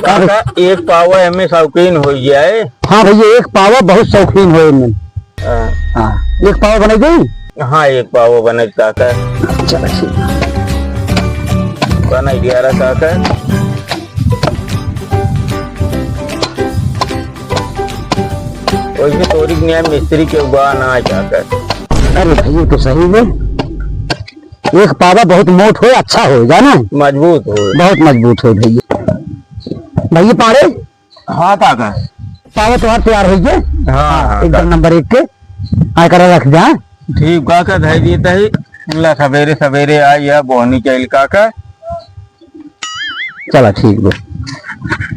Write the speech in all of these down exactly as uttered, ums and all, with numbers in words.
काका, एक पावा एमे शौकीन होइ जाए। हाँ भइया, एक पावा बहुत शौकीन होइ एमे। हाँ। हाँ, एक पावा बनाइ देई? हाँ, एक पावा बनाइ काका। चला, ठीक। बनाइ दिया रहा काका। वैसे तोरी के नियम मिस्त्री के उबा ना काका। अरे भइया, तो सही में एक पावा बहुत मोट होइ, अच्छा होइ, जाना है? मजबूत होइ। बहुत मजबूत होइ भइया। भइया पाड़े? हाँ काका। पावा तोहार तैयार होइ गए? हाँ, हाँ, एकदम काका। नंबर एक के। आय करा रख जा। ठीक काका, धइ दिए तही। ला सबेरे सबेरे आई है बोहनी चइल काका। चला ठीक बा।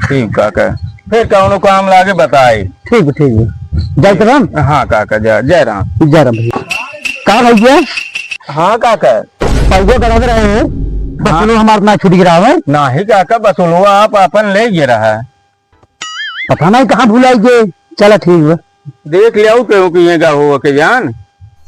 ठीक काका, फिर कौनो काम लागे बताई। ठीक बा, ठीक बा। जाइत रहन। हाँ काका, जय, जय राम। जय राम भइया। का भइया? हाँ काका। पैसा गड़त रहे हैं, हाँ। बसुलो हमार ना छूट गिरा है। नाही काका, बसुलो आप अपन ले गिरा है। पता नहीं कहाँ भुलाई गए। चला ठीक बा। देख लिया, क्योंकि ये गा हो के जान।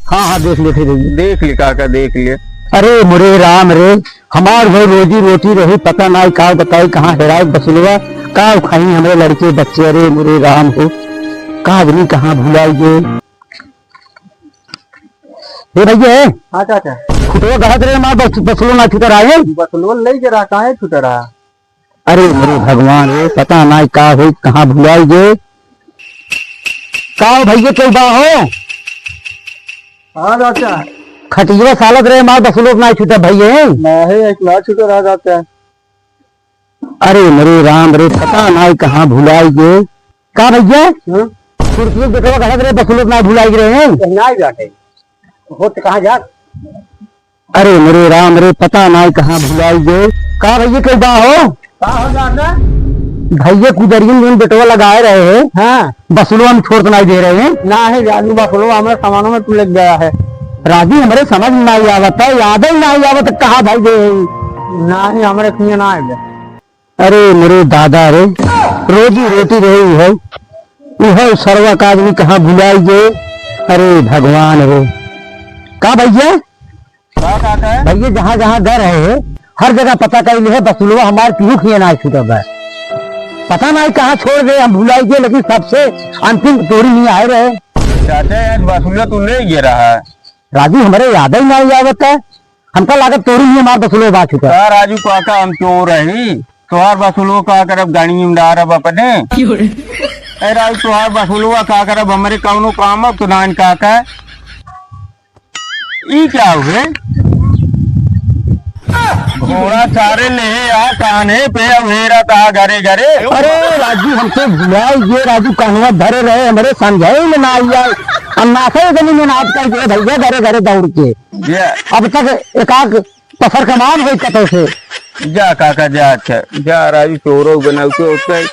हाँ, हाँ, देख ले, ठीक है। देख ले काका, देख ले। अरे मोरे राम रे, हमार हो रोजी रोटी रही, पता नाई का बताई कहाँ हेराए बसुलवा, का खाई हमरे लड़के बच्चे, अरे मोरे राम हो, का आदमी कहाँ भुलाई गए। हे भइया, हाँ चाचा। खुटवा गढ़त रहे हमार बस-, बसुलवा ना छूट रहा है। बसुलवा ले के रहा, काहे छूट रहा? अरे मोरे भगवान रे, पता नाई का होई, कहाँ भुलाई गे। का हो भइया, केहू बा हो? हाँ चाचा। खटिया सालत रहे, मार बसुलो नाई छूटा भइया। नाहीं, एक ना छूटा रहा चाचा। अरे मोरे राम रे, पता नाई कहाँ भुलाई गे। का भइया? हाँ? खुरपी बेटवा घड़त रहे, बसुलो नाई भुलाई गे रहे। नाई जाते। हो तो कहाँ जात? अरे मोरे राम रे, पता नाई कहाँ भुलाई गए। का भइया, केहू बा हो? का हो दादा? भइया, कुदरियन जौन बेटवा लगाए रहे हैं, हाँ। बसुलो हम छोड़ तो नाई दे रहे हैं। नाहीं राजू, बसुलो हमरे सामानों में तू लेके गया है। राजू, हमरे समझ में नाई आवत है, याद ही नाई आवत, कहाँ भाई दे। नाहीं, हमरे किए ना आए। अरे मोरे दादा रे, रोजी रोटी रही है, उहे सरवा का आदमी कहाँ भुलाई गए। अरे भगवान रे, का भइया? का, का, का है? भइया जहाँ जहाँ गए रहे हैं, हर जगह पता कर लिए है, बसुलवा हमार केहू खिए ना छूटब है। पता नाई कहाँ छोड़ गए, हम भुलाई गए, लेकिन सबसे अंतिम तोरी नहीं आए रहे। चाचा, आज बसुलवा तू ले गए रहा है। राजू, हमरे याद ही नाई आवत है। हमका लागत तोरी ही हमार बसुलो बा छूटा। का राजू काका, हम चोर हई? तोहार बसुलो का करब, गाड़ी में डारब अपने। क्यों रे? ए राजू, तोहार बसुलो का करब, हमरे कौनो काम अब तो नान काका। ई क्या हुए? घोड़ा चारे ले आ कान्हे पे, अब हेरा ता घरे घरे। अरे राजू, हमसे भुलाई ये राजू, कहवा धरे रहे, हमरे समझे में ना आई। हम नासे जमीन में नाच कर गए भइया, घरे घरे दौड़ के। ये अब तक एक आध पसर कमान होई कतौ से। जा काका जा, अच्छा जा राजू, चोरो बनाऊ के होते।